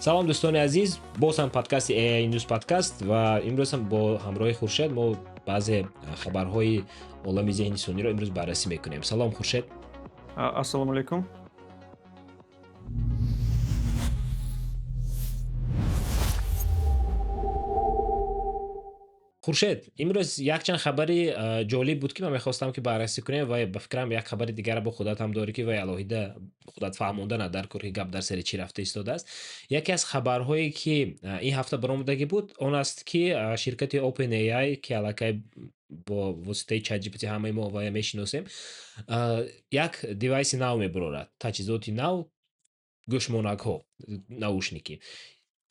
Салом, дӯстони азиз, боз ҳам подкасти AI News Podcast ва имрӯз ҳам бо ҳамроҳи Хуршед мо баъзе хабарҳои олами зеҳни сунъиро имрӯз баррасӣ мекунем. Салом, Хуршед. Ассалому алайкум. Хуршед, имрӯз якчанд хабари ҷолиб буд, ки ман мехостам, ки баррасӣ кунем, ва ба фикрам, як хабари дигара бо худат ҳам дорӣ, ки вай алоҳида худат фаҳмонда на дар кор, ки гап дар сари чӣ рафта истодааст. Яке аз хабарҳое, ки ин ҳафта баромадагӣ буд, он аст, ки ширкати OpenAI, ки аллакай бо воситаи ChatGPT ҳамаи мо вая мешиносем, як девайси нав мебарорад, таҷҳизоти нав, гӯшмонакҳо, наушники.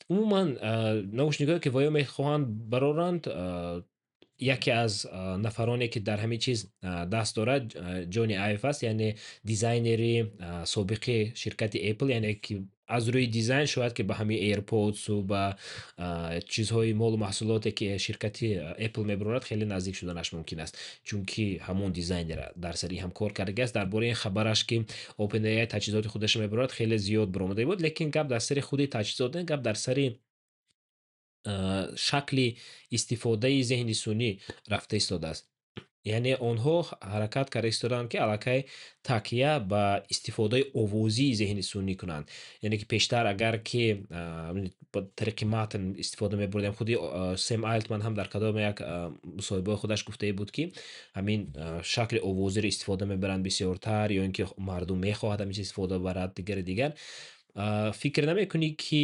Умуман, наушникҳое, ки воё мехоҳанд бароранд, яке аз нафароне, ки дар ҳамин чиз даст дорад, Ҷони Айв аст, яъне дизайнери собиқи ширкати Apple, яъне ки аз рӯи дизайн шояд ки ба ҳамин AirPods ба чизҳои молу маҳсулоте, ки ширкати Apple мебарорад, хеле наздик шуданаш мумкин аст, чунки ҳамон дизайнер дар сари ҳам кор кардагиаст. Дар бораи ин хабараш, ки OpenAI таҷҳизоти худашро мебарорад, хеле зиёд баромада буд, лекин гап дар сари худи таҷҳизот не, гап дар сари шакли истифодаи зеҳни сунъӣ рафта истодааст. Яъне онҳо ҳаракат карда истодаанд, ки аллакай такя ба истифодаи овозии зеҳни сунъӣ кунанд. Яъне ки пештар агар ки ба тариқи матн истифода мебурдем, худи Сем Алтман ҳам дар кадоме як мусоҳибаи худаш гуфтае буд, ки ҳамин шакли овозиро истифода мебаранд бисёртар, ё ин ки мардум мехоҳад ҳамин чиз истифода барад, дигари дигар. Фикр намекунӣ, ки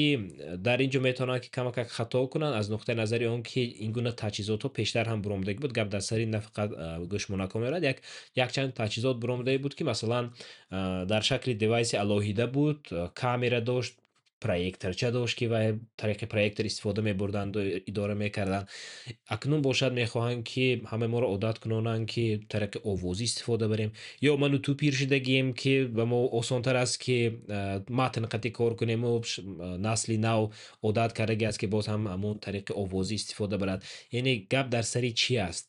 дар ин ҷо метавонанд, ки камакак хато кунанд, аз нуқтаи назари он ки ин гуна таҷҳизотҳо пештар ҳам буромадагӣ буд? Гап дар сари на фақат гӯшмонакҳо меравад, якчанд таҷҳизот буромадагӣ буд, ки масалан дар шакли девайси алоҳида буд, камера дошт, проекторча дошт, ки вай тариқи проектор истифода мебурданду идора мекарданд. Акнун бошад, мехоҳанд, ки ҳамаи моро одат кунонанд, ки тариқи овозӣ истифода барем. Ё ману ту пир шудагием, ки ба мо осонтар аст, ки матн қатъи кор кунему насли нав одат кардагӣ аст, ки боз ҳам ҳамон тариқи овозӣ истифода барад? Яъне гап дар сари чӣ аст?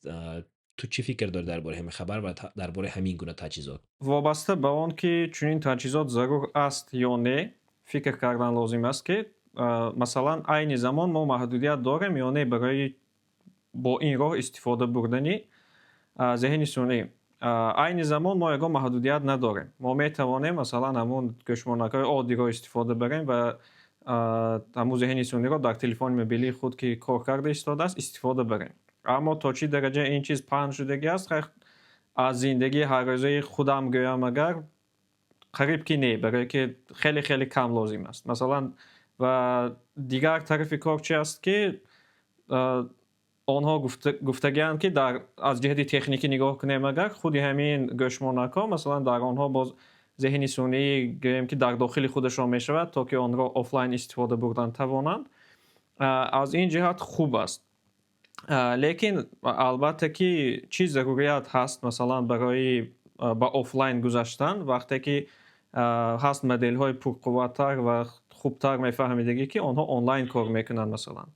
Ту чӣ фикр дорӣ дар бораи ҳамин хабар ва дар бораи ҳамин гуна таҷҳизот? Вобаста ба он ки чунин таҷҳизот зарур аст ё не, фикр кардан лозим аст, ки масалан, айни замон мо маҳдудият дорем ё не барои бо ин роҳ истифода бурдани зеҳни сунъӣ. Айни замон мо ягон маҳдудият надорем. Мо метавонем, масалан, ҳамун гӯшмонакҳои оддиро истифода барем ва ҳамун зеҳни сунъиро дар телефони мобилии худ, ки кор карда истодааст, истифода барем. Аммо то чӣ дараҷа ин чиз паҳн шудагӣ аст, аз зиндагии ҳаррӯзаи худам гӯям агар, қариб ки не, барое ки хеле хеле кам лозим аст, масалан. Ва дигар тарафи кор чи аст, ки онҳо гуфтагианд, ки дар аз ҷиҳати техникӣ нигоҳ кунем агар, худи ҳамин гӯшмонакҳо, масалан, дар онҳо боз зеҳни сунъӣ, гӯем ки, дар дохили худашон мешавад, то ки онро офлайн истифода бурдан тавонанд. Аз ин ҷиҳат хуб аст, лекин албатта ки чӣ зарурият ҳаст, масалан, барои ба офлайн гузаштан, вақте ки ҳаст моделҳои пурқувваттар ва хубтар мефаҳмидагӣ, ки онҳо онлайн кор мекунанд, масалан?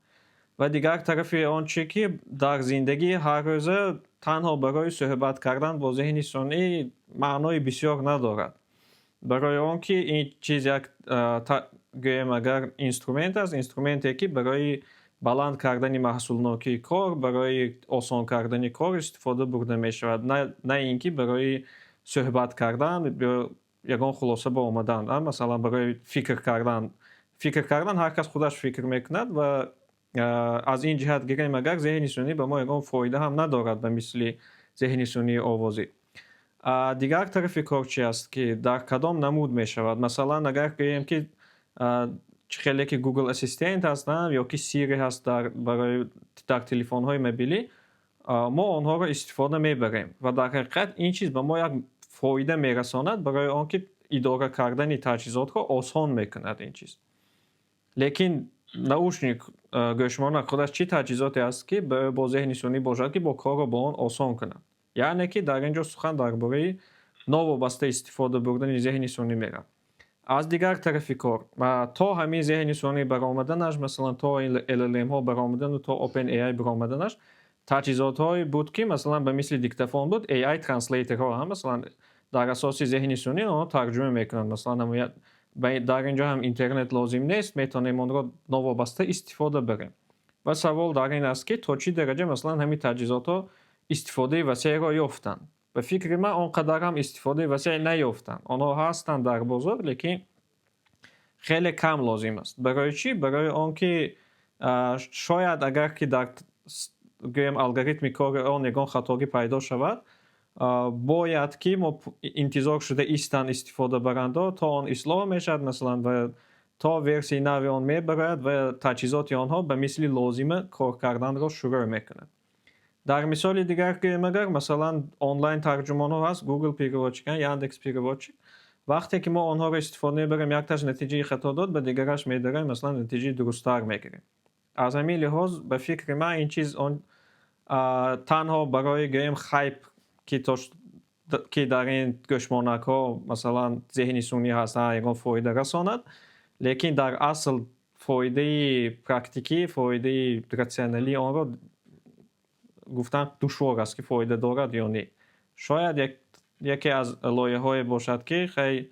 Ва дигар тарафи он чи ки дар зиндагии ҳаррӯза танҳо барои суҳбат кардан бо зеҳни сунъӣ маънои бисёр надорад, барои он ки ин чиз як, гӯем агар, инструмент аст, инструменте, ки барои баланд кардани маҳсулнокии кор, барои осон кардани кор истифода бурда мешавад, на ин ки барои суҳбат кардан ё ягон хулоса ба омадан, масалан, барои фикр кардан. Фикр кардан ҳар кас худаш фикр мекунад. Ва аз ин ҷиҳат гирем агар, зеҳни сунъӣ ба мо ягон фоида ҳам надорад ба мисли зеҳни сунъии овозӣ. Дигар тарафи кор чи аст, ки дар кадом намуд мешавад? Масалан, агар гӯем, ки чӣ хеле ки Google Assistant ҳаст ё ки Siri ҳаст дар барои дар телефонҳои мобилӣ, мо онҳоро истифода мебарем ва дар ҳақиқат ин чиз ба мо як фоида мерасонад, барои он ки идора кардани таҷҳизотро осон мекунад ин чиз. Лекин наушник, гӯшмонак худаш чӣ таҷҳизоте аст, ки бо зеҳни сунъӣ бошад, ки бо корро бо он осон кунад? Яъне ки дар ин ҷо сухан дар бораи новобаста истифода бурдани зеҳни сунъӣ меравад. Аз дигар тарафи кор, то ҳамин зеҳни сунъӣ баромаданаш, масалан, то LLM-ҳо баромадану то OpenAI баромаданаш, таҷҳизотҳое буд, ки масалан, ба мисли диктофон буд, AI translator ҳо ҳам, масалан, дар асоси зеҳни сунъӣ онҳо тарҷума мекунанд, масалан. Дар ин ҷо ҳам интернет лозим нест, метавонем онро новобаста истифода барем. Ва савол дар ин аст, ки то чӣ дараҷа, масалан, ҳамин таҷҳизотҳо истифодаи васеъро ёфтанд. Ба фикри ман, он қадар ҳам истифодаи васеъ наёфтанд. Онҳо ҳастанд дар бозор, лекин хеле кам лозим аст. Барои чӣ? Барои он ки шояд агар ки дар, гӯем, алгоритми кори он ягон хатогӣ пайдо шавад, бояд ки мо интизор шуда истанд истифодабарандо, то он ислоҳ мешавад, масалан, ва то версияи нави он мебарояд ва таҷҳизоти онҳо ба мисли лозима кор карданро шурӯъ мекунад. Дар мисоли дигар гӯем агар, масалан, онлайн тарҷумонҳо ҳаст, Google переводчик, Яндекс переводчик. Вақте ки мо онҳоро истифода мебарем, якташ натиҷаи хато дод, ба дигараш медарем, масалан, натиҷаи дурусттар мегирем. Аз ҳамин лиҳоз, ба фикри ман, ин чиз он танҳо барои, гӯем, хайп ки дар ин гӯшмонакҳо, масалан, зеҳни сунъӣ ҳаст, ягон фоида расонад, лекин дар асл фоидаи практикӣ, фоидаи рационалии онро гуфтан душвор аст, ки фоида дорад ё не. Шояд яке аз лоиҳаҳое бошад, ки хай,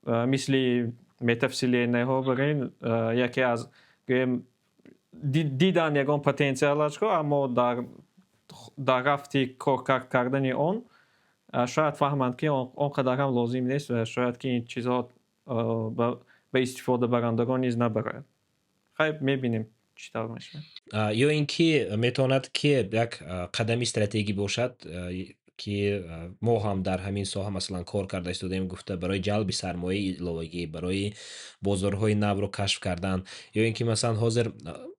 мисли метавселенная ҳо барин, яке аз, гӯем, дидан ягон потенсиалашро, аммо дар рафти коркард кардани он шояд фаҳманд, ки он қадар ҳам лозим нест ва шояд ки ин чизҳо ба истифодабарандагон низ набарояд. Хай, мебинем, чӣ тавр мешавад. Ё ин ки метавонад, ки як қадами стратегӣ бошад, ки мо ҳам дар ҳамин соҳа, масалан, кор карда истодаем гуфта, барои ҷалби сармояи иловагӣ, барои бозорҳои навро кашф кардан, ё ин ки, масалан, ҳозир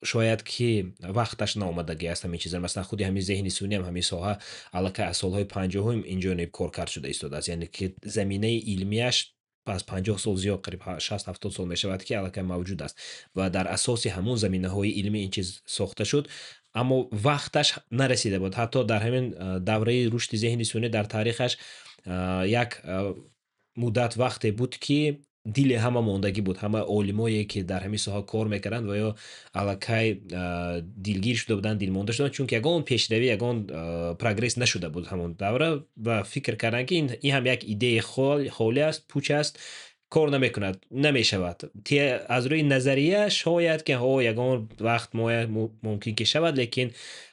шояд ки вақташ наомадагӣ аст ҳамин чиза. Масалан, худи ҳамин зеҳни сунъӣ ҳам, ҳамин соҳа аллакай аз солҳои 50-ум инҷониб коркард шуда истодааст, яъне ки заминаи илмияш аз 50 сол зиёд, қариб 60-70 сол мешавад, ки аллакай мавҷуд аст ва дар асоси ҳамон заминаҳои илмӣ ин чиз сохта шуд, аммо вақташ нарасида буд. Ҳатто дар ҳамин давраи рушди зеҳни сунъӣ дар таърихаш як муддат вақте буд, ки дили ҳама мондагӣ буд. Ҳама олимое, ки дар ҳамин соҳа кор мекарданд, ва ё аллакай дилгир шуда буданд, дилмонда шуданд, чунки ягон пешравӣ, ягон прогресс нашуда буд ҳамон давра ва фикр карданд, ки ин ҳам як идеяи холӣ аст, пуч аст, кор намекунад, намешавад. Аз рӯи назария шояд ки ҳо ягон вақт мумкин ки шавад, лекин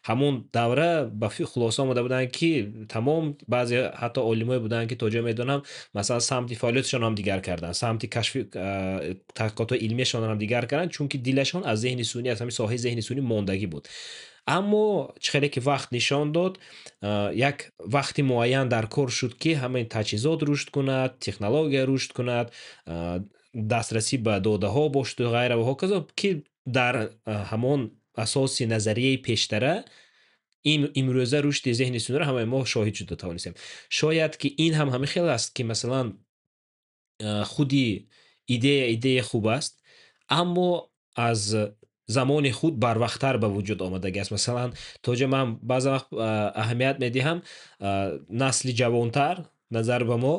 ҳамон давра ба хулоса омада буданд, ки тамом. Баъзе ҳатто олимое буданд, ки то ҷое медонам, масалан, самти фаъолияташонро ҳам дигар карданд, самти кашфи таҳқиқотҳои илмиашонро ҳам дигар карданд, чунки дилашон аз зеҳни сунъӣ, аз ҳамин соҳаи зеҳни сунъӣ мондагӣ буд. Аммо чӣ хеле ки вақт нишон дод, як вақти муайян дар кор шуд, ки ҳамаи таҷҳизот рушд кунад, технология рушд кунад, дастрасӣ ба додаҳо бошаду ғайра ва ҳоказо, ки дар ҳамон асоси назарияи пештара ин имрӯза рушди зеҳни сунъиро ҳамаи мо шоҳид шуда тавонистем. Шояд ки ин ҳам ҳамин хел аст, ки, масалан, худи идея идея хуб аст, аммо аз замони худ барвақттар ба вуҷуд омадагӣ аст. Масалан, то ҷо ман баъзе вақт аҳамият медиҳам, насли ҷавонтар назар ба мо,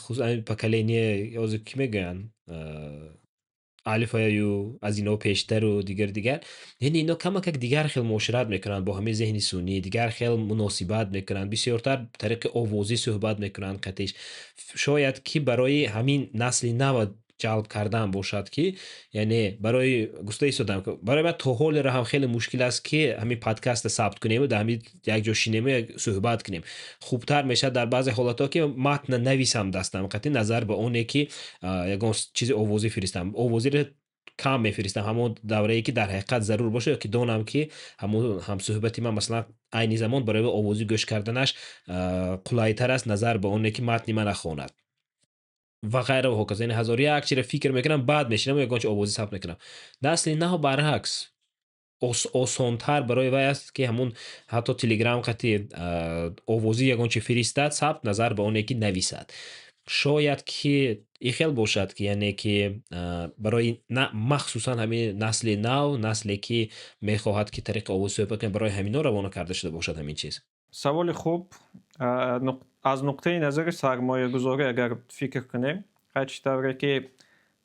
хусусан поколение ҳозир кӣ мегӯянд, алфаю аз ино пештару дигар дигар, яъне ино камакак дигар хел муошират мекунанд бо ҳамин зеҳни сунъӣ, дигар хел муносибат мекунанд, бисёртар тариқи овозӣ суҳбат мекунанд қатиш. Шояд ки барои ҳамин насли нава ҷалб кардан бошад, ки яъне барои гуфта истодам, барои ман то ҳолеро ҳам хеле мушкил аст, ки ҳамин подкаста сабт кунему дар ҳамин якҷо шинему суҳбат кунем. Хубтар мешавад дар баъзе ҳолатҳо, ки матна нависам дастам қатъи назар ба оне, ки ягон чизи овозӣ фиристам. Овозиро кам мефиристам, ҳамон даврае, ки дар ҳақиқат зарур бошад ё ки донам, ки ҳамон ҳамсӯҳбати ман, масалан, айни замон барои овозӣ гӯш карданаш қулайтар аст назар ба оне, ки матни мана хонад ва ғайра ва ҳоказо. Яъне ҳазору як чиро фикр мекунам, баъд мешинам ягон чи овозӣ сабт мекунам. Насли нав баръакс, осонтар барои вай аст, ки ҳамун ҳатто Телеграм қати овозӣ ягон чи фиристад сабт назар ба оне, ки нависад. Шояд ки ин хел бошад, ки яъне ки барои махсусан ҳамин насли нав, насле, ки мехоҳад, ки тариқи овоз суҳбат кунад, барои ҳамино равона карда шуда бошад ҳамин чиз. Саволи хуб. Аз нуқтаи назари сармоягузорӣ агар фикр кунем, ҳар чӣ тавре ки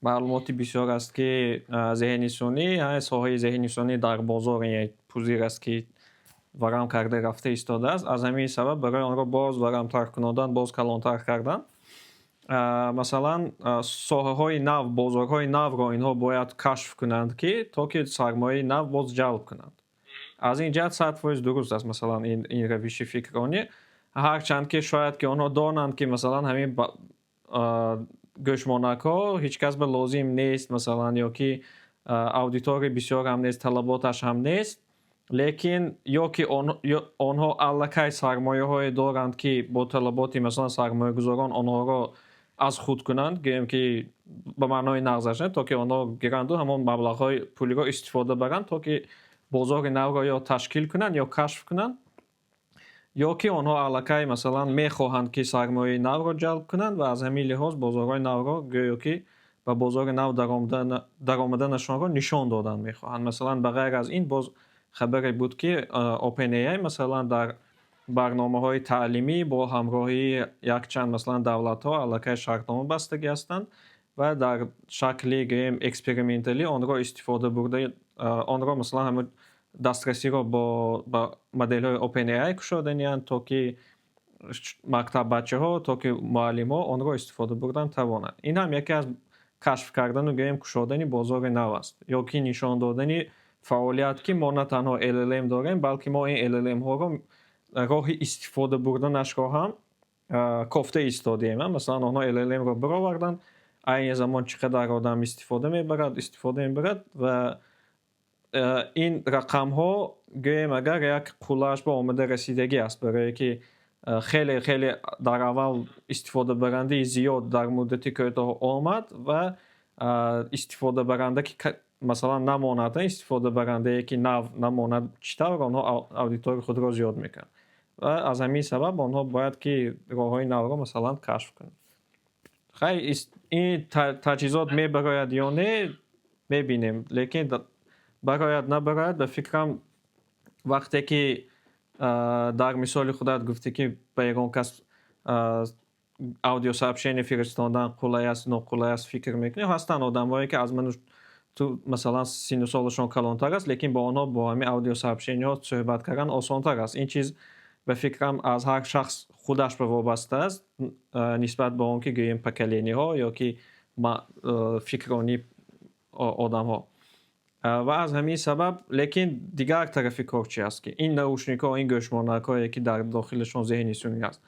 маълумоти бисёр аст, ки зеҳни сунъӣ, соҳаи зеҳни сунъӣ дар бозор пузир аст, ки варам карда рафта истодааст. Аз ҳамин сабаб барои онро боз варамтар кунодан, боз калонтар кардан. Масалан, соҳаҳои нав, бозорҳои навро инҳо бояд кашф кунанд, ки то ки сармояи нав боз ҷалб кунанд. Аз ин ҷиҳат 100% дуруст аст, масалан, ин равиши фикронӣ, ҳарчанд ки шояд ки онҳо донанд, ки масалан ҳамин гӯшмонакҳо ҳеҷ кас ба лозим нест, масалан, ё ки аудитория бисёр ҳам нест, талаботаш ҳам нест, лекин ё ки онҳо аллакай сармояҳое доранд, ки бо талаботи масалан сармоягузорон онҳоро аз худ кунанд, гӯем ки ба маънои нағзаш, то ки онҳо гиранду ҳамон маблағҳои пулиро истифода баранд, то ки бозори навро ё ташкил кунанд, ё кашф кунанд, ё ки онҳо аллакай масалан мехоҳанд, ки сармояи навро ҷалб кунанд ва аз ҳамин лиҳоз бозорҳои навро, гӯё ки ба бозори нав даромаданашонро нишон додан мехоҳанд. Масалан, ба ғайр аз ин боз хабаре буд, ки OpenAI масалан дар барномаҳои таълимӣ бо ҳамроҳии якчанд масалан давлатҳо аллакай шартнома бастагӣ ҳастанд ва дар шакли, гӯем, эксперименталӣ онро истифода бурда, онро масалан ҳамин дастрасиро ба моделҳои OpenAI кушоданианд, то ки мактаббачаҳо, то ки муаллимҳо онро истифода бурдан тавонанд. Ин ҳам яке аз кашф кардану, гӯем, кушодани бозори нав аст ё ки нишон додани фаъолият, ки мо на танҳо LLM дорем, балки мо ин LLM-ҳоро роҳи истифода бурданашро ҳам кофта истодаем. Масалан, онҳо LLM-ро бароварданд, айни замон чӣ қадар одам истифода мебарад ва ин рақамҳо, гӯем агар, як қуллааш ба омада расидагӣ аст, барое ки хеле хеле дар аввал истифодабарандаи зиёд дар муддати кӯтоҳ омад ва истифодабаранда ки масалан намонад, истифодабарандае ки нав намонад, чӣ тавр онҳо аудиторияи худро зиёд мекунанд? Ва аз ҳамин сабаб онҳо бояд ки роҳҳои навро масалан кашф кунанд. Хай, ин таҷҳизот мебарояд ё не, мебинем, лекин барояд, набарояд, ба фикрам, вақте ки дар мисоли худат гуфтӣ, ки ба ягон кас аудиосообщение фиристодан қулай аст, ноқулай аст, фикр мекунем, ҳастанд одамҳое, ки аз ману ту масалан синну солашон калонтар аст, лекин бо онҳо бо ҳамин аудиосообщениҳо суҳбат кардан осонтар аст. Ин чиз, ба фикрам, аз ҳар шахс худаш ба вобаста аст, нисбат ба он ки, гӯем, поколениҳо ё ки фикронии одамҳо. Ва аз ҳамин сабаб, лекин дигар тарафи кор чи аст, ки ин наушникҳо, ин гӯшмонакҳое, ки дар дохилашон зеҳни сунъӣ аст,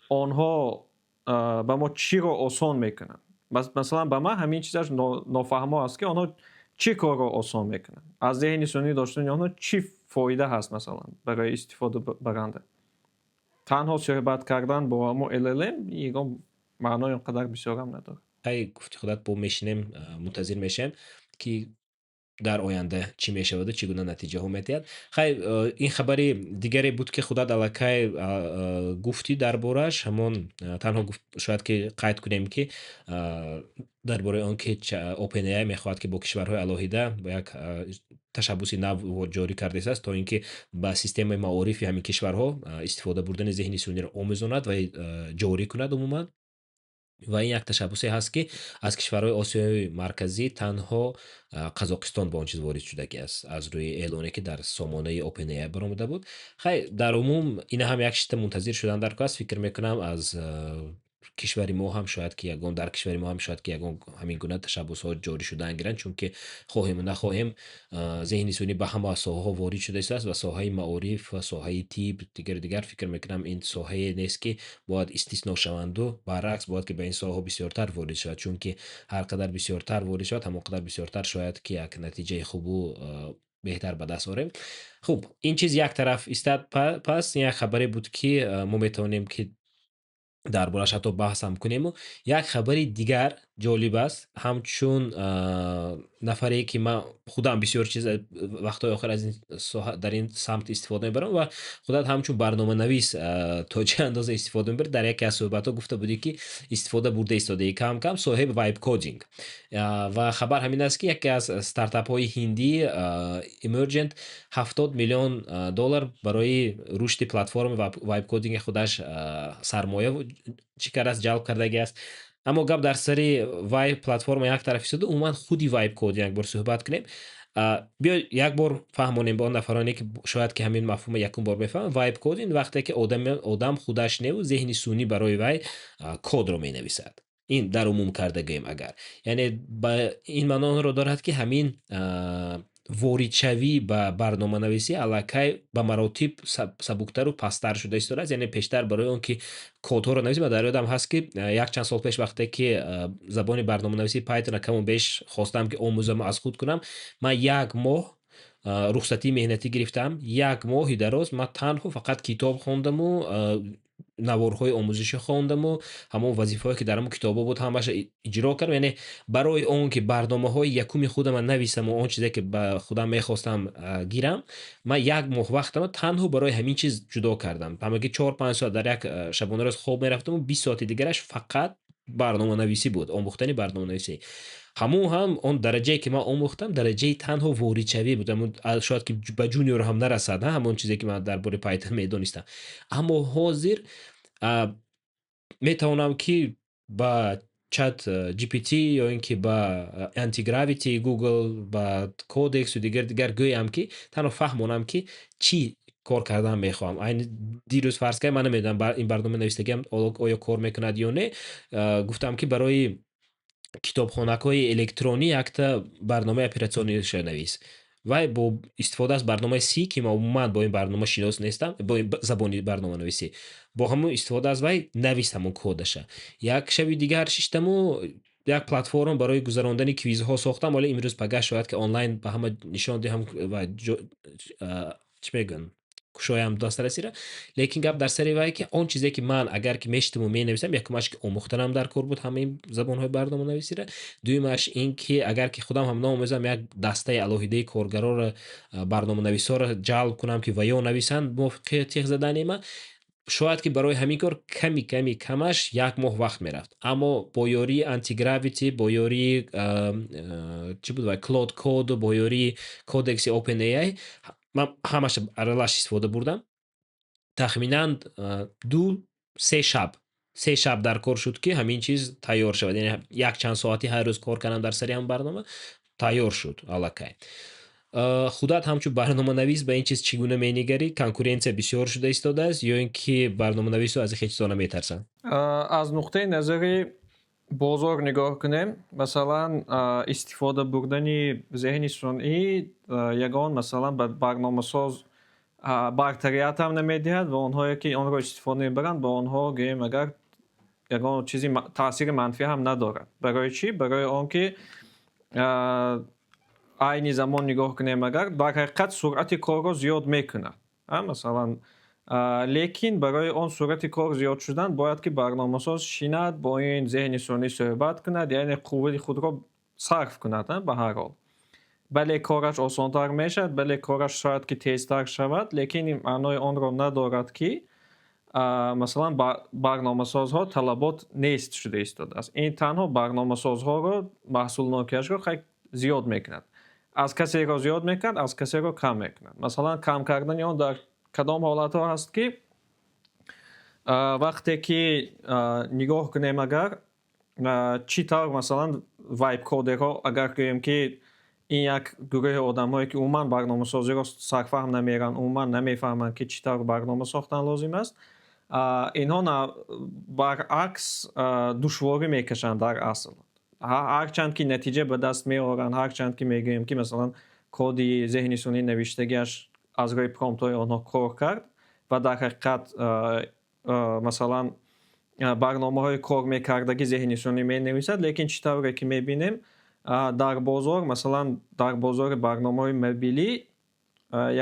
онҳо ба мо чиро осон мекунанд? Масалан, ба ман ҳамин чизаш нофаҳмо аст, ки онҳо чӣ корро осон мекунанд, аз зеҳни сунъӣ доштани онҳо чӣ фоида ҳаст, масалан, барои истифодабаранда? Танҳо суҳбат кардан бо ҳамон LLM ягон маънои он қадар бисёрам надорад. Хай, гуфти худат, бо мешинем, мунтазир мешавем, ки дар оянда чӣ мешаваду чӣ гуна натиҷаҳо медиҳад. Хай, ин хабари дигаре буд, ки худат аллакай гуфтӣ дар борааш. Ҳамон танҳо шояд ки қайд кунем, ки дар бораи он ки OpenAI мехоҳад, ки бо кишварҳои алоҳида бо як ташаббуси нав ҷорӣ кардааст, то ин ки ба системаи маорифи ҳамин кишварҳо истифода бурдани зеҳни сунъиро омӯзонад ва ҷорӣ кунад умуман. Ва ин як ташаббусе ҳаст, ки аз кишварҳои Осиёи Марказӣ танҳо Қазоқистон ба он чиз ворид шудагӣ аст, аз рӯи эълоне, ки дар сомонаи OpenAI баромада буд. Хай, дар умум ина ҳам як шита мунтазир шудан дар кор аст. Фикр мекунам, аз кишвари мо ҳам шояд ки ягон дар кишвари мо ҳам шояд ки ягон ҳамин гуна ташаббусҳо ҷорӣ шудан гиранд, чунки хоҳему нахоҳем, зеҳни сунъӣ ба ҳама соҳаҳо ворид шуда истодааст ва соҳаи маориф ва соҳаи тиб, дигару дигар, фикр мекунам, ин соҳае нест, ки бояд истисно шаванду баръакс, бояд ки ба ин соҳаҳо бисёртар ворид шавад, чунки ҳар қадар бисёртар ворид шавад, ҳамон қадар бисёртар шояд ки як натиҷаи хубу беҳтар ба даст орем. Хуб, ин чиз як тараф истад. Пас ин як хабаре буд, ки мо метавонем, ки дар борааш ҳатто баҳс ҳам кунему. Як хабари дигар ҷолиб аст. Ҳамчун нафаре, ки ман худам бисёр чиз вақтҳои охир аз ин соҳа, дар ин самт истифода мебарам, ва худат ҳамчун барноманавис то чӣ андоза истифода мебарӣ, дар яке аз суҳбатҳо гуфта будӣ, ки истифода бурда истодаӣ кам кам, соҳиби vibe coding. Ва хабар ҳамин аст, ки яке аз стартапҳои ҳиндӣ Emergent 70 миллион доллар барои рушди платформи vibe coding худаш сармоя чӣ кардааст, ҷалб кардагӣ аст. Аммо гап дар сари вай платформа як тараф истода, умуман худи vibe coding як бор суҳбат кунем. Биё, як бор фаҳмонем ба он нафароне, ки шояд ки ҳамин мафҳума якум бор мефаҳманд. Vibe coding вақте ки одам худаш неву зеҳни сунъӣ барои вай кодро менависад. Ин дар умум карда гӯем агар. Яъне ба ин маъно онро дорад, ки ҳамин воридшавӣ ба барноманависӣ аллакай ба маротиб сабуктару пасттар шуда истодааст. Яъне пештар барои он ки кодҳоро нависем, дар ёдам ҳаст, ки якчанд сол пеш, вақте ки забони барноманависии Python каму беш хостам, ки омӯзаму аз худ кунам, ман як моҳ рухсатии меҳнатӣ гирифтам. Як моҳи дароз ман танҳо фақат китоб хондаму наворҳои омӯзишӣ хондаму ҳамон вазифаҳое, ки дар ҳамон китобҳо буд, ҳамаша иҷро кардам. Яъне барои он ки барномаҳои якуми худама нависаму он чизе, ки ба худам мехостам, гирам, ман як моҳ вақтама танҳо барои ҳамин чиз ҷудо кардам. Ҳамагӣ 4-5 соат дар як шабонарӯз хоб мерафтаму 20 соати дигараш фақат барноманависӣ буд, омӯхтани барноманависӣ. Ҳамун ҳам он дараҷае, ки ман омӯхтам, дараҷаи танҳо воридшавӣ буд. Шояд ки ба junior ҳам нарасад ҳамон чизе, ки ман дар бораи Python медонистам. Аммо ҳозир метавонам, ки ба Chat GPT ё ин ки ба Antigravity Google, ба Codex-у дигар дигар гӯям, ки танҳо фаҳмонам, ки чӣ кор кардан мехоҳам. Айни дирӯз, фарз кардем, ман намедонам, ин барнома навистагиам оё кор мекунад ё не, гуфтам, ки барои китобхонакҳои электронӣ якта барномаи операциониша навис. Вай бо истифода аз барномаи C, ки ман умуман бо ин барнома шинос нестам, бо ин забони барноманависӣ, бо ҳамон истифода аз вай навист ҳамон кодаша. Як шаби дигар шиштаму як платформа барои гузарондани квизҳо сохтам. Ҳоло имрӯз пагah шояд, ки онлайн ба ҳама нишон диҳам ва чӣ мегӯянд, кушоям дастрасиро. Лекин гап дар сари вай, ки он чизе, ки ман агар ки мешитаму менависам, якумаш, ки омӯхтанам дар кор буд ҳамаи забонҳои барноманависиро, дуюмаш ин ки агар ки худам ҳам наомӯзам, як дастаи алоҳидаи коргароро, барноманависҳоро ҷалб кунам, ки ваё нависанд мувофиқи тех задания ман, шояд ки барои ҳамин кор ками ками камаш як моҳ вақт мерафт. Аммо бо ёрии Antigravity, бо ёрии чӣ буд вай, Claude Code, бо ёрии Codex-и OpenAI, ман ҳамаша аралаш истифода бурдам, тахминан 2-3 шаб, 3 шаб дар кор шуд, ки ҳамин чиз тайёр шавад. Яъне як чанд соати ҳар рӯз кор кардам дар сари ҳамн барнома, тайёр шуд аллакай. Худат ҳамчун барноманавис ба ин чиз чӣ гуна менигарӣ? Конкуренция бисёр шуда истодааст ё ин ки барноманависҳо аз ин хел чизо наметарсанд? Аз нуқтаи назари бозор нигоҳ кунем, масалан, истифода бурдани зеҳни сунъӣ ягон, масалан, ба барномасоз бартарият ҳам намедиҳад ва онҳое, ки онро истифода мебаранд, ба онҳо, гӯем агар, ягон чизи таъсири манфӣ ҳам надорад. Барои чӣ? Барои он ки айни замон нигоҳ кунем агар, дар ҳақиқат суръати корро зиёд мекунад, масалан, лекин барои он суръати кор зиёд шудан бояд, ки барномасоз шинад, бо ин зеҳни сунъӣ суҳбат кунад, яъне қувваи худро сарф кунад. Ба ҳар ҳол, бале, кораш осонтар мешавад, бале, кораш шояд ки тезтар шавад, лекин ин маънои онро надорад, ки масалан, барномасозҳо талабот нест шуда истодааст. Ин танҳо барномасозҳоро маҳсулнокиашро хеле зиёд мекунад. Аз касеро зиёд мекунад, аз касеро кам мекунад. Масалан, кам кардани он дар кадом ҳолатҳо ҳаст, ки вақте ки нигоҳ кунем агар, чӣ тавр, масалан, vibe coder ҳо, агар гӯем, ки ин як гурӯҳи одамҳое, ки умуман барномасозиро сарфаҳм намеранд, умуман намефаҳманд, ки чӣ тавр барнома сохтан лозим аст, инҳо баръакс душворӣ мекашанд. Дар асл, ҳарчанд ки натиҷа ба даст меоранд, ҳарчанд ки мегӯем, ки масалан, коди зеҳни сунъӣ навиштагиаш аз рӯи промптҳои онҳо кор кард ва дар ҳақиқат, масалан, барномаҳои кор мекардагӣ зеҳни сунъӣ менависад, лекин чӣ тавре ки мебинем дар бозор, масалан, дар бозори барномаҳои мобилӣ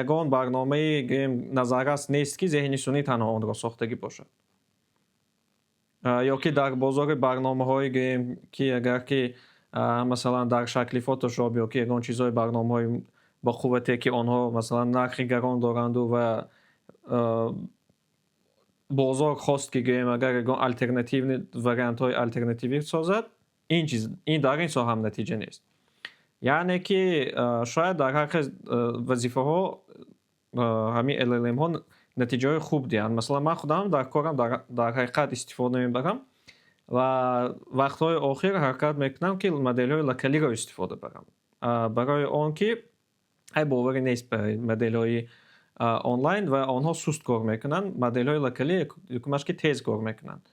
ягон барномаи, гӯем, назаррас нест, ки зеҳни сунъӣ танҳо онро сохтагӣ бошад, ё ки дар бозори барномаҳое, гӯем, ки агар ки, масалан, дар шакли Фотошоп ё ки ягон чизҳои барномаҳои бо қуввате, ки онҳо, масалан, нархи гарон доранду ва бозор хост, ки, гӯем агар, ягон алтернативный вариантҳои алтернативӣ созад, ин чиз, ин дар ин соҳа ҳам натиҷа нест. Яъне ки шояд дар ҳар хел вазифаҳо ҳамин LLM-ҳо натиҷаҳои хуб диҳанд. Масалан, ман худам дар корам дар ҳақиқат истифода мебарам ва вақтҳои охир ҳаракат мекунам, ки моделҳои локалиро истифода барам, барои он ки ҳай боварӣ нест ба моделҳои онлайн ва онҳо суст кор мекунанд. Моделҳои локалӣ якумаш, ки тез кор мекунанд.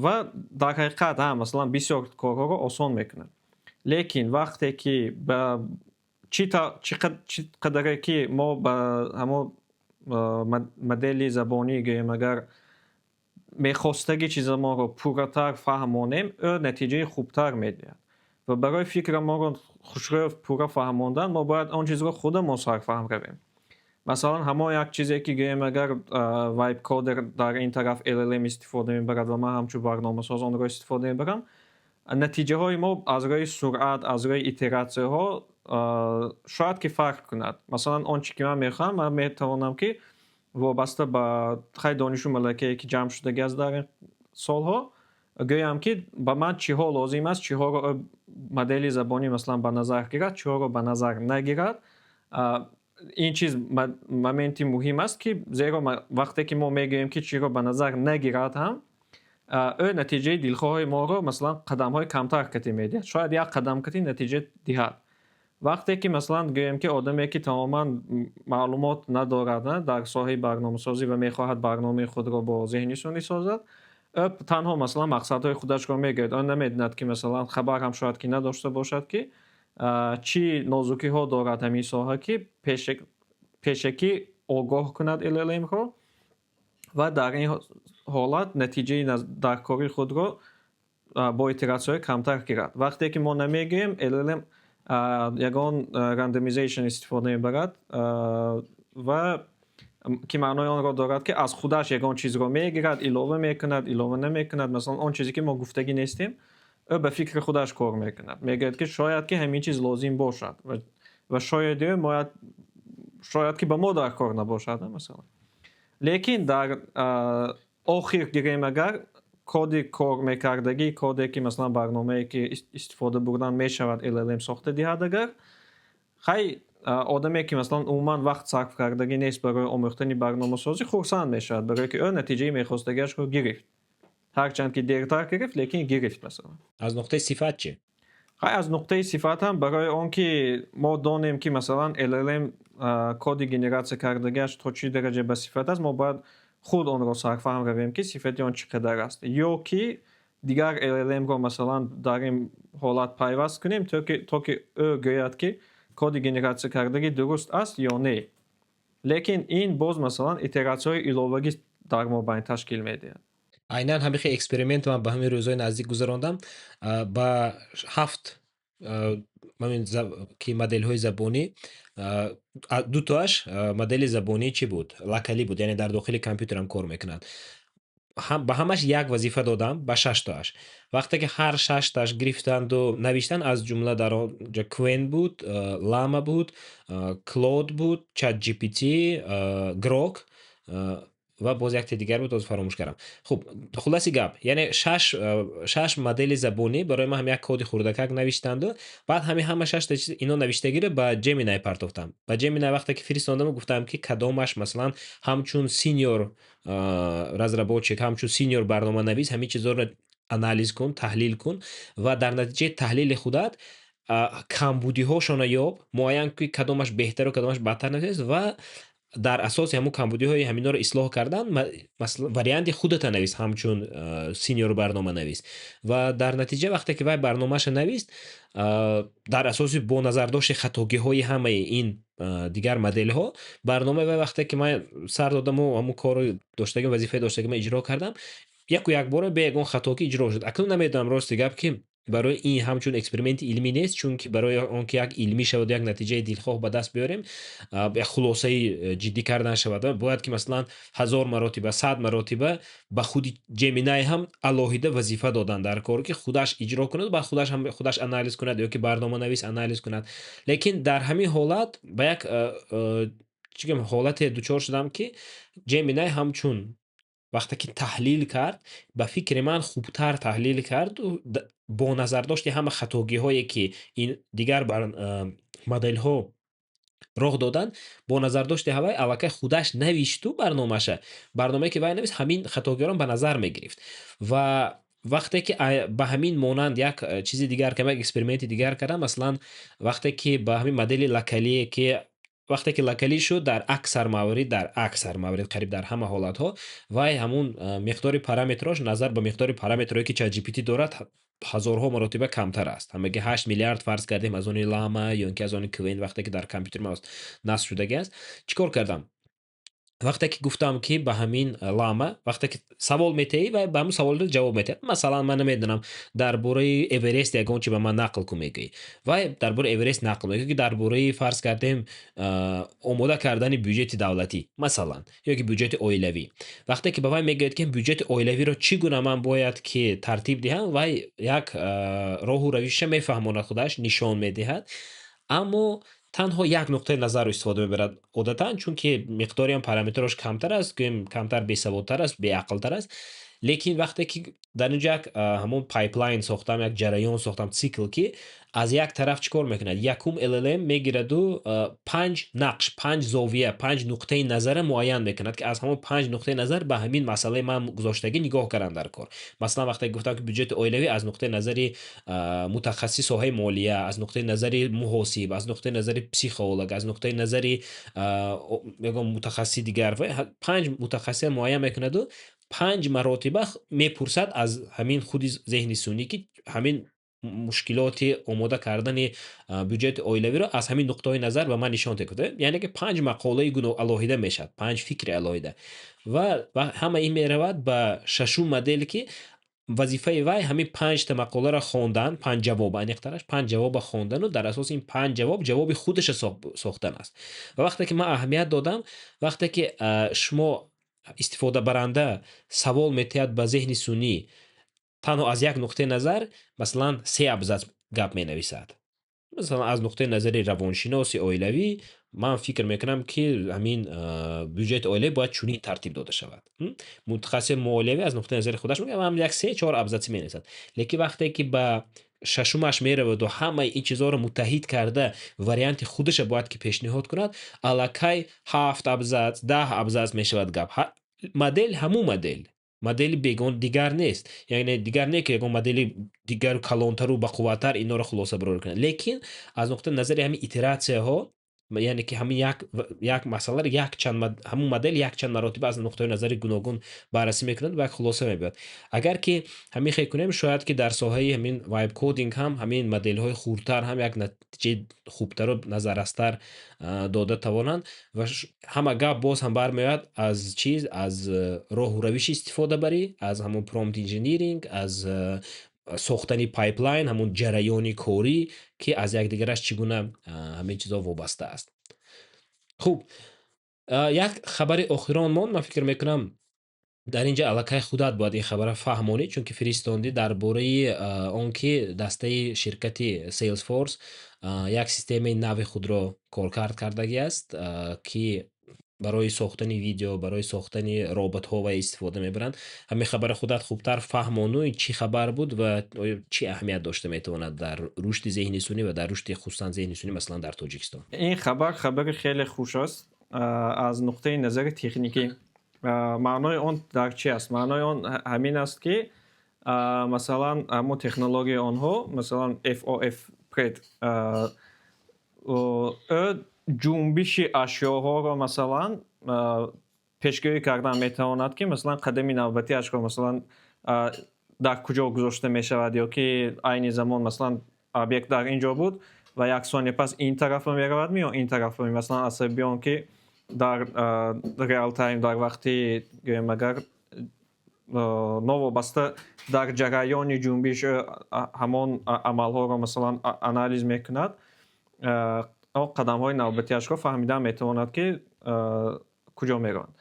Ва дар ҳақиқат ҳа, масалан, бисёр корҳоро осон мекунад. Лекин вақте ки ба чӣ қадаре ки мо ба ҳамон модели забонӣ гӯем, агар мехостаги чизамонро пурратар фаҳмонем, ӯ натиҷаи хубтар медиҳад. Ва барои фикрамонро хушрӯ пурра фаҳмондан мо бояд он чизро худамон сарфаҳм равем. Масалан, ҳамон як чизе ки гӯем, агар vibe coder дар ин тараф LLM истифода мебарад ва ман ҳамчун барномасоз онро истифода мебарам, натиҷаҳои мо аз рӯи суръат, аз рӯи итератсияҳо шояд ки фарқ кунад. Масалан, он чи ки ман мехоҳам, ман метавонам, ки вобаста ба хай донишу малакае, ки ҷамъ шудагӣ аст дар ин солҳо, гӯям, ки ба ман чиҳо лозим аст, чиҳоро модели забонӣ, масалан, ба назар гирад, чиҳоро ба назар нагирад. Ин чиз моменти муҳим аст, ки зеро вақте ки мо мегӯем, ки чиро ба назар нагирад ҳам, ӯ натиҷаи дилхоҳи моро, масалан, қадамҳои камтар кати медиҳад, шояд як қадам кати натиҷа диҳад. Вақте ки, масалан, гӯем, ки одаме, ки тамоман маълумот надорад дар соҳаи барномасозӣ ва мехоҳад барномаи худро бо зеҳни сунъӣ созад, ӯ танҳо, масалан, мақсадҳои худашро мегӯяд. Ӯ намедонад, ки, масалан, хабар ҳам шояд ки надошта бошад, ки чӣ нозукиҳо дорад ҳамин соҳа, ки пешакӣ огоҳ кунад LLM-ро ва дар ин ҳолат натиҷаи даркории худро бо итератсияҳои камтар гирад. Вақте ки мо намегӯем, LLM ягон randomization истифода мебарад ва ки маънои онро дорад, ки аз худаш ягон чизро мегирад, илова мекунад, илова намекунад. Масалан, он чизе ки мо гуфтагӣ нестем, ӯ ба фикри худаш кор мекунад, мегӯяд, ки шояд ки ҳамин чиз лозим бошад ва шояд бояд, шояд ки ба мо дар кор набошад, масалан. Лекин дар охир гирем, агар коди кор мекардагӣ, коде ки, масалан, барномае ки истифода бурдан мешавад, LLM сохта диҳад, агар хай одаме, ки, масалан, умуман вақт сарф кардагӣ нест барои омӯхтани барномасозӣ, хурсанд мешавад, барое ки ӯ натиҷаи мехостагиашро гирифт, ҳарчанд ки дертар гирифт, лекин гирифт, масалан. Аз нуқтаи сифат чӣ? Хай, аз нуқтаи сифат ҳам, барои он ки мо донем, ки, масалан, LLM коди генератсия кардагиаш то чӣ дараҷа ба сифат аст, мо бояд худ онро сарфаҳм равем, ки сифати он чӣ қадар аст, ё ки дигар LLM-ро, масалан, дар ин ҳолат пайваст кунем, то ки ӯ гӯяд, ки коди генератсия кардагӣ дуруст аст ё не. Лекин ин боз, масалан, итератсияҳои иловагӣ дар мобайн ташкил медиҳад. Айнан ҳамин хел эксперимент ман ба ҳамин рӯзҳои наздик гузарондам. Ба ҳафт ки моделҳои забонӣ, дутоаш модели забонӣ чӣ буд, локалӣ буд, яъне дар дохили компютерам кор мекунад. Ба ҳамаш як вазифа додам, ба шаштоаш. Вақте ки ҳар шаштааш гирифтанду навиштанд, аз ҷумла дар он ҷо Qwen буд, Llama буд, Claude буд, ChatGPT, Grok ва боз якте дигар буд, ҳозир фаромӯш кардам. Хуб, хулоси гап, яъне шаш модели забонӣ барои ман ҳам як коди хурдакак навиштанду баъд ҳамин ҳама шашта чиз ино навиштагиро ба Gemini партофтам. Ба Gemini вақте ки фиристодаму гуфтам, ки кадомаш, масалан, ҳамчун senior разработчик, ҳамчун senior барноманавис ҳамин чизҳоро анализ кун, таҳлил кун ва дар натиҷаи таҳлили худат камбудиҳошонро ёб, муайян кун, кадомаш беҳтару кадомаш бадтар навиштааст ва дар асоси ҳамун камбудиҳои ҳаминҳоро ислоҳ кардан, масалан, варианти худата навис ҳамчун senior барноманавис. Ва дар натиҷа, вақте ки вай барномаашро навист дар асоси бо назардошти хатогиҳои ҳамаи ин дигар моделҳо, барномаи вай, вақте ки ман сар додаму ҳамун корро доштагим, вазифаи доштагима иҷро кардам, яку якбора бе ягон хатогӣ иҷро шуд. Акнун намедонам, рости гап, ки барои ин ҳамчун эксперименти илмӣ нест, чунки барои он ки як илмӣ шавад, як натиҷаи дилхоҳ ба даст биёрем, як хулосаи ҷиддӣ кардан шавад, бояд ки, масалан, 1000 маротиба, 100 маротиба ба худи Gemini ҳам алоҳида вазифа додан дар кор, ки худаш иҷро кунад, баъд худаш ҳам худаш анализ кунад ё ки барноманавис анализ кунад. Лекин дар ҳамин ҳолат ба як чӣ гӯям, ҳолате дучор шудам, ки Gemini ҳамчун вақте ки таҳлил кард, ба фикри ман, хубтар таҳлил карду бо назардошти ҳама хатогиҳое, ки ин дигар моделҳо роҳ доданд, бо назардошти ҳавай аллакай худаш навишту барномаша. Барномае, ки вай навист, ҳамин хатогиҳоро ба назар мегирифт. Ва вақте ки ба ҳамин монанд як чизи дигар кардам, як эксперименти дигар кардам, масалан, вақте ки ба ҳамин модели локалие, ки Вақте ки локалӣ шуд, дар аксар маврид, қариб дар ҳама ҳолатҳо вай ҳамун миқдори параметрош назар ба миқдори параметрое, ки ChatGPT дорад, ҳазорҳо маротиба камтар аст. Ҳамаги 8 миллиард, фарз кардем, аз они Llama ё ин ки аз они Qwen, вақте ки дар компютери ма насб шудагӣ аст. Чӣ кор кардам? Вақте ки гуфтам, ки ба ҳамин Llama вақте ки савол метаҳӣ, вай ба ҳамун саволро ҷавоб медиҳад. Масалан, ман намедонам, дар бораи Эверест ягон чи ба ман нақл кун, мегӯӣ. Вай дар бораи Эверест нақл мекунад, ки дар бораи, фарз кардем, омода кардани бюҷети давлатӣ, масалан, ё ки бюҷети оилавӣ. Вақте ки ба вай мегӯяд, ки бюҷети оилавиро чӣ гуна ман бояд ки тартиб диҳам, вай як роҳу равишша мефаҳмонад, худаш нишон медиҳад, аммо танҳо як нуқтаи назарро истифода мебарад одатан, чунки миқдори параметрош камтар аст, гӯем, камтар бесаводтар аст, беақлтар аст. Лекин вақте ки дар инҷо як ҳамон pipeline сохтам, як ҷараён сохтам, цикл, ки аз як тараф чӣ кор мекунад? Якум, LLM мегираду панҷ нақш, панҷ зовия, панҷ нуқтаи назара муайян мекунад, ки аз ҳамон панҷ нуқтаи назар ба ҳамин масъалаи ман гузоштагӣ нигоҳ кардан дар кор. Масалан, вақте гуфтам, ки бюҷети оилавӣ аз нуқтаи назари мутахассиси соҳаи молия, аз нуқтаи назари муҳосиб, аз нуқтаи назари психолог, аз нуқтаи назари ягон мутахассиси дигар, панҷ мутахассиса муайян мекунаду панҷ маротиба мепурсад аз ҳамин худи зеҳни сунъӣ, ки ҳамин мушкилоти омода кардани бюҷети оилавиро аз ҳамин нуқтаҳои назар ба ман нишон диҳед. Яъне ки панҷ мақолаи алоҳида мешавад, панҷ фикри алоҳида. Ва ҳама ин меравад ба шашум модел, ки вазифаи вай ҳамин панҷта мақоларо хондан, панҷ ҷавоб, аниқтараш панҷ ҷавоба хондану дар асоси ин панҷ ҷавоб ҷавоби худаша сохтан аст. Ва вақте ки ман аҳамият додам, вақте ки шумо, истифодабаранда, савол метиҳад ба зеҳни сунъӣ танҳо аз як нуқтаи назар, масалан, се абзац гап менависад. Масалан, аз нуқтаи назари равоншиноси оилавӣ ман фикр мекунам, ки ҳамин бюҷети оилавӣ бояд чунин тартиб дода шавад. Мутахассиси молиявӣ аз нуқтаи назари худаш мегӯяд, як се чор абзаце менависад. Лекин вақте ки ба шашумаш мераваду ҳамаи ин чизҳоро муттаҳид карда, варианти худаша бояд ки пешниҳод кунад, аллакай ҳафт абзац, 10 абзац мешавад гап. Модель ҳамун модель, модели бегон дигар нест, яъне дигар не, ки ягон модели дигару калонтару бақувваттар инҳоро хулосабарорӣ кунад, лекин аз нуқтаи назари ҳамин итератсияҳо, яъне ки ҳамин як масъаларо якчанд, ҳамун модель якчанд маротиба аз нуқтаҳои назари гуногун баррасӣ мекунад ва як хулоса мебиёяд. Агар ки ҳамин хел кунем, шояд ки дар соҳаи ҳамин vibe coding ҳам ҳамин моделҳои хурдтар ҳам як натиҷаи хубтару назаррастар дода тавонанд. Ва ҳама гап боз ҳам бармеояд аз чиз, аз роҳу равиши истифодабарӣ, аз ҳамон prompt engineering, аз сохтани pipeline, ҳамон ҷараёни корӣ, ки аз якдигараш чӣ гуна ҳамин чизҳо вобаста аст. Хуб, як хабари охирон монд. Ман фикр мекунам, дар ин ҷо аллакай худат бояд ин хабарро фаҳмонӣ, чунки фиристондӣ, дар бораи он ки дастаи ширкати Salesforce як системаи нави худро коркард кардагӣ аст, ки барои сохтани видео, барои сохтани роботҳо ва истифода мебаранд. Ҳамин хабарро худат хубтар фаҳмону, чӣ хабар буд ва оё чӣ аҳамият дошта метавонад дар рушди зеҳни сунъӣ ва дар рушди хусусан зеҳни сунъӣ, масалан, дар Тоҷикистон? Ин хабар хабари хеле хуш аст аз нуқтаи назари техникӣ. Маънои он дар чи аст? Маънои он ҳамин аст, ки масалан, ҳамон технологияи онҳо, масалан, FOF Pred, ӯ ҷунбиши ашёҳоро, масалан, пешгӯӣ кардан метавонад, ки, масалан, қадами навбатиашро, масалан, дар куҷо гузошта мешавад ё ки айни замон, масалан, объект дар ин ҷо буд ва як сония пас ин тарафа меравад ё ин тарафа, масалан, аз сабаби он ки дар real time, дар вақти, гӯем агар, новобаста дар ҷараёни ҷунбиш ҳамон амалҳоро, масалан, анализ мекунад, он қадамҳои навбатиашро фаҳмидан метавонад, ки куҷо мераванд.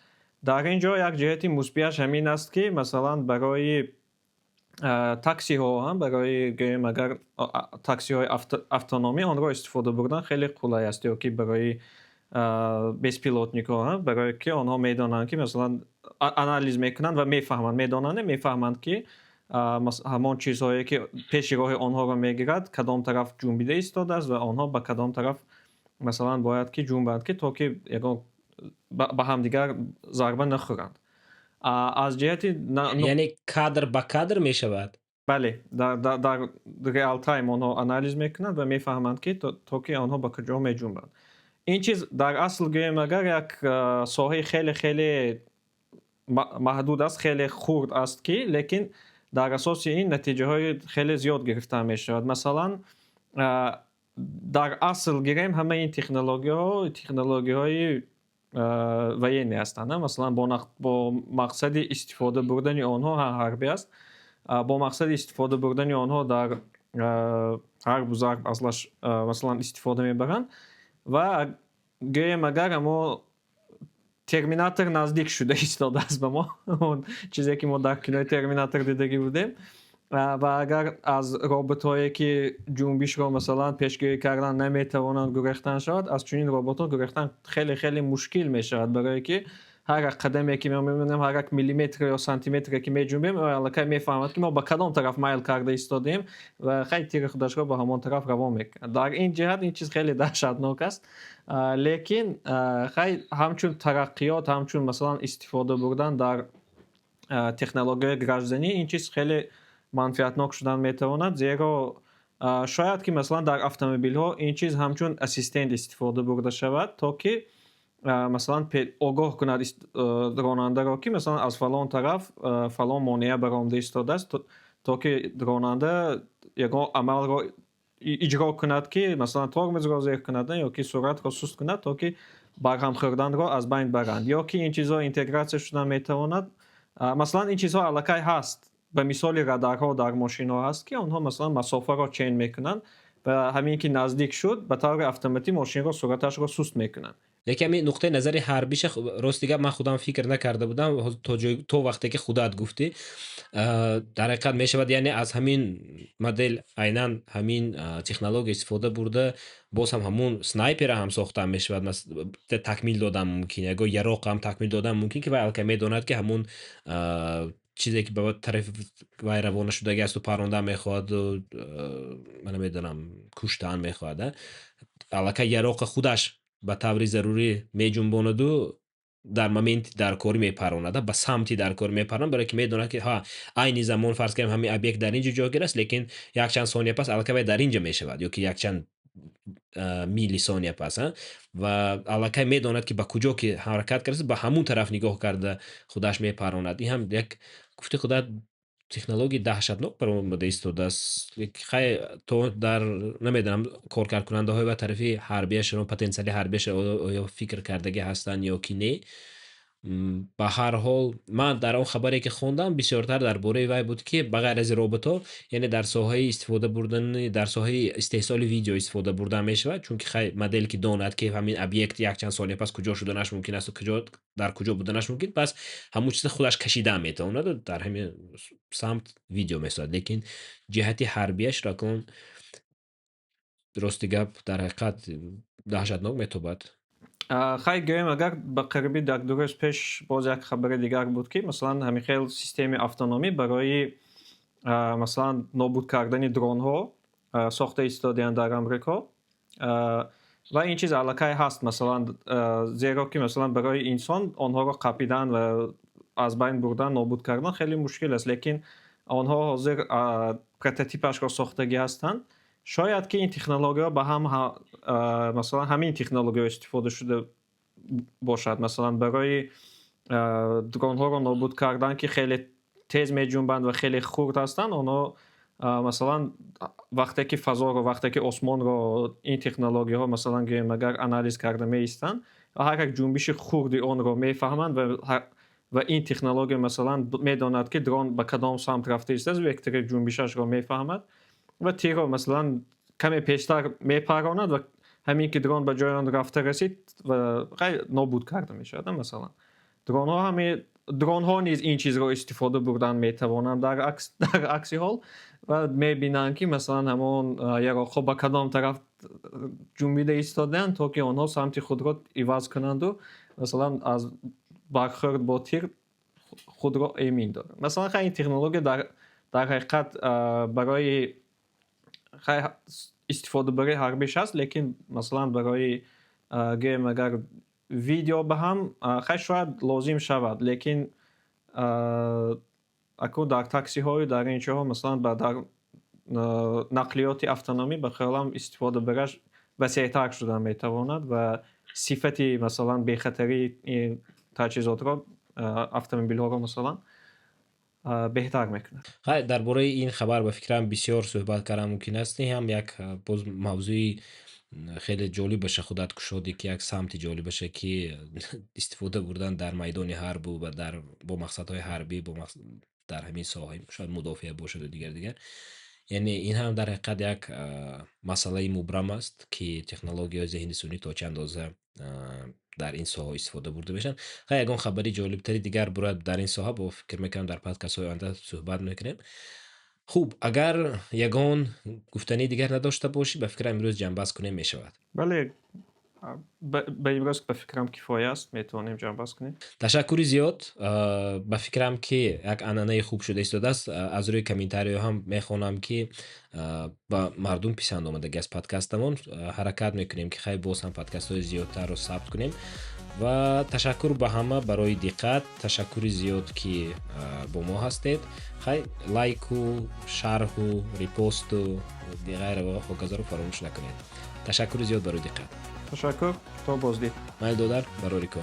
Дар ин ҷо як ҷиҳати мусбиаш ҳамин аст, ки, масалан, барои таксиҳо ҳам, барои, гӯем агар, таксиҳои автономӣ онро истифода бурдан хеле қулай аст ё ки барои беспилотникҳо, барое ки онҳо медонанд, ки, масалан, анализ мекунанд ва мефаҳманд, медонанд, мефаҳманд, ки ҳамон чизҳое, ки пеши роҳи онҳоро мегирад, кадом тараф ҷунбида истодааст ва онҳо ба кадом тараф, масалан, бояд ки ҷунбанд, ки то ки ягон ба ҳамдигар зарба нахӯранд. Аз ҷиҳати Яъне кадр ба кадр мешавад? Бале, дар real time онҳо анализ мекунанд ва мефаҳманд, ки то ки онҳо ба куҷо меҷунбанд. Ин чиз дар асл, гӯем агар, як соҳаи хеле хеле маҳдуд аст, хеле хурд аст, ки лекин дар асоси ин натиҷаҳои хеле зиёд гирифта мешавад. Масалан, дар асл гирем, ҳамаи ин технологияҳо технологияҳои военный ҳастанд. Масалан, бо мақсади истифода бурдани онҳо ҳарбӣ аст, бо мақсади истифода бурдани онҳо дар ҳарбу зарб аслаш, масалан, истифода мебаранд. Ва гӯем агар, ҳамо Терминатор наздик шуда истодааст ба мо, он чизе ки мо дар кинои Терминатор дидагӣ будем. Ва агар аз роботҳое, ки ҷунбишро, масалан, пешгӯӣ кардан наметавонанд, гурехтан шавад, аз чунин роботҳо гурехтан хеле хеле мушкил мешавад, барое ки ҳар як қадаме ки мо мебинем, ҳар як миллиметр ё сантиметре ки меҷунбем, аллакай мефаҳмад, ки мо ба кадом тараф майл карда истодем, ва хай, тири худашро ба ҳамон тараф равон мекунад. Дар ин ҷиҳат ин чиз хеле даҳшатнок аст. Лекин хай, ҳамчун тараққиёт, ҳамчун, масалан, истифода бурдан дар технологияи гражданӣ ин чиз хеле манфиатнок шудан метавонад, зеро шояд ки, масалан, дар автомобилҳо ин чиз ҳамчун ассистент истифода бурда шавад, то ки, масалан, огоҳ кунад ронандаро, ки, масалан, аз фалон тараф фалон монеа баромада истодааст, то ки ронанда ягон амалро иҷро кунад, ки, масалан, тормозро зер кунад ё ки суръатро суст кунад, то ки барҳам хӯрданро аз байн баранд. Ё ки ин чизҳо интегратсия шудан метавонад. Масалан, ин чизҳо аллакай ҳаст, ба мисоли радарҳо дар мошинҳо ҳаст, ки онҳо, масалан, масофаро чен мекунанд ва ҳамин ки наздик шуд, ба таври автоматӣ мошинро суръаташро суст мекунанд. Лекин ҳамин нуқтаи назари ҳарбиша, рости гап, ман худам фикр накарда будам то вақте ки худат гуфтӣ. Дар ҳақиқат мешавад, яъне аз ҳамин модел, айнан ҳамин технология истифода бурда, боз ҳам ҳамун снайпера ҳам сохта мешавад, такмил додан мумкин, ягон яроқ ҳам такмил додан мумкин, ки вай аллакай медонад, ки ҳамун чизе ки ба тарафи вай равона шудагӣ асту паррондан мехоҳаду, ман намедонам, куштан мехоҳад, аллакай яроқа худаш ба таври зарурӣ меҷунбонаду дар моменти даркорӣ мепаронад, ба самти даркорӣ мепаронад, барое ки медонад, ки ҳа, айни замон, фарз кунем, ҳамин объект дар ин ҷо ҷойгир аст, лекин якчанд сония пас аллакай вай дар ин ҷо мешавад ё ки якчанд миллисония пас, ва аллакай медонад, ки ба куҷо ки ҳаракат кардааст, ба ҳамун тараф нигоҳ карда худаш мепаронад. Ин ҳам як, гуфти худат, технологияи даҳшатнок баромада истодааст. Хай, то дар намедонам, коркардкунандаҳои ба тарафи ҳарбияшро, потенсиали ҳарбияшро оё фикр кардагӣ ҳастанд ё ки не. Ба ҳар ҳол, ман дар он хабаре ки хондам, бисёртар дар бораи вай буд, ки ба ғайр аз роботҳо, яъне дар соҳаи истифода бурдани, дар соҳаи истеҳсоли видео истифода бурдан мешавад, чунки хай, модель ки донад, ки ҳамин объект якчанд сония пас куҷо шуданаш мумкин асту куҷо, дар куҷо буданаш мумкин, пас ҳамун чиза худаш кашидан метавонаду дар ҳамин самт видео месозад. Лекин ҷиҳати ҳарбияшро акнун, рости гап, дар ҳақиқат даҳшатнок метобад. Хай, гӯем агар, ба қариби як 2 рӯз пеш боз як хабари дигар буд, ки, масалан, ҳамин хел системаи автономӣ барои, масалан, нобуд кардани дронҳо сохта истодаанд дар Амрико. Ва ин чиз аллакай ҳаст, масалан, зеро ки, масалан, барои инсон онҳоро қапидан ва аз байн бурдан, нобуд кардан хеле мушкил аст, лекин онҳо ҳозир прототипашро сохтагӣ ҳастанд. Шояд ки ин технологияҳо ба ҳам, масалан, ҳамин технологияҳо истифода шуда бошад, масалан, барои дронҳоро нобуд кардан, ки хеле тез меҷунбанд ва хеле хурд ҳастанд. Онҳо, масалан, вақте ки фазоро, вақте ки осмонро ин технологияҳо, масалан, гӯем агар, анализ карда меистанд ва ҳар як ҷунбиши хурди онро мефаҳманд ва ин технология, масалан, медонад, ки дрон ба кадом самт рафта истааст, вектори ҷунбишашро мефаҳмад ва тирро, масалан, каме пештар мепаронад ва ҳамин ки дрон ба ҷои он рафта расид ва нобуд карда мешавад. Масалан, дронҳо, ҳами дронҳо низ ин чизро истифода бурдан метавонанд дар акси ҳол ва мебинанд, ки, масалан, ҳамон яроқҳо ба кадом тараф ҷунбида истодаанд, то ки онҳо самти худро иваз кунанду, масалан, аз бархӯрд бо тир худро эмин доранд. Масалан, хай, ин технология дар ҳақиқат барои, хай, истифодабарии ҳарбиш ҳаст, лекин, масалан, барои, гӯем агар, видео ба ҳам, хай, шояд лозим шавад, лекин акун дар таксиҳою дар ин ҷоҳо, масалан, ба дар нақлиёти автономӣ, ба хаёлам, истифода бараш васеътар шуда метавонад ва сифати, масалан, бехатарии таҷҳизотро, автомобилҳоро, масалан, беҳтар мекунад. Хай, дар бораи ин хабар, ба фикрам, бисёр суҳбат кардан мумкин аст. Ин ҳам як боз мавзӯи хеле ҷолибаша худат кушодӣ, ки як самти ҷолибаша, ки истифода бурдан дар майдони ҳарбу ва дар бо мақсадҳои ҳарбӣ, бо дар ҳамин соҳа, шояд мудофиа бошаду дигар дигар. Яъне ин ҳам дар ҳақиқат як масъалаи мубрам аст, ки технологияҳои зеҳни сунъӣ то чӣ андоза дар ин соҳаҳо истифода бурда мешаванд. Хай, ягон хабари ҷолибтари дигар бурад дар ин соҳа, бо фикр мекунам, дар подкастҳои оянда суҳбат мекунем. Хуб, агар ягон гуфтании дигар надошта бошӣ, ба фикрам, имрӯз ҷамъбаст кунем мешавад. Бале, ба имрӯз, ба фикрам, кифоя аст, метавонем ҷамъбаст кунем. Ташаккури зиёд. Ба фикрам, ки як анъанаи хуб шуда истодааст. Аз рӯи комментариҳо ҳам мехонам, ки ба мардум писанд омадагӣ аст подкастамон. Ҳаракат мекунем, ки хай, боз ҳам подкастҳои зиёдтарро сабт кунем. Ва ташаккур ба ҳама барои диққат, ташаккури зиёд, ки бо мо ҳастед. Хай, лайку, шарҳу, репосту ғайра ва ҳоказоро фаромӯш накунед. Ташаккури зиёд барои диққат. Ташаккур, то боздид. Майли, додар, барори кор.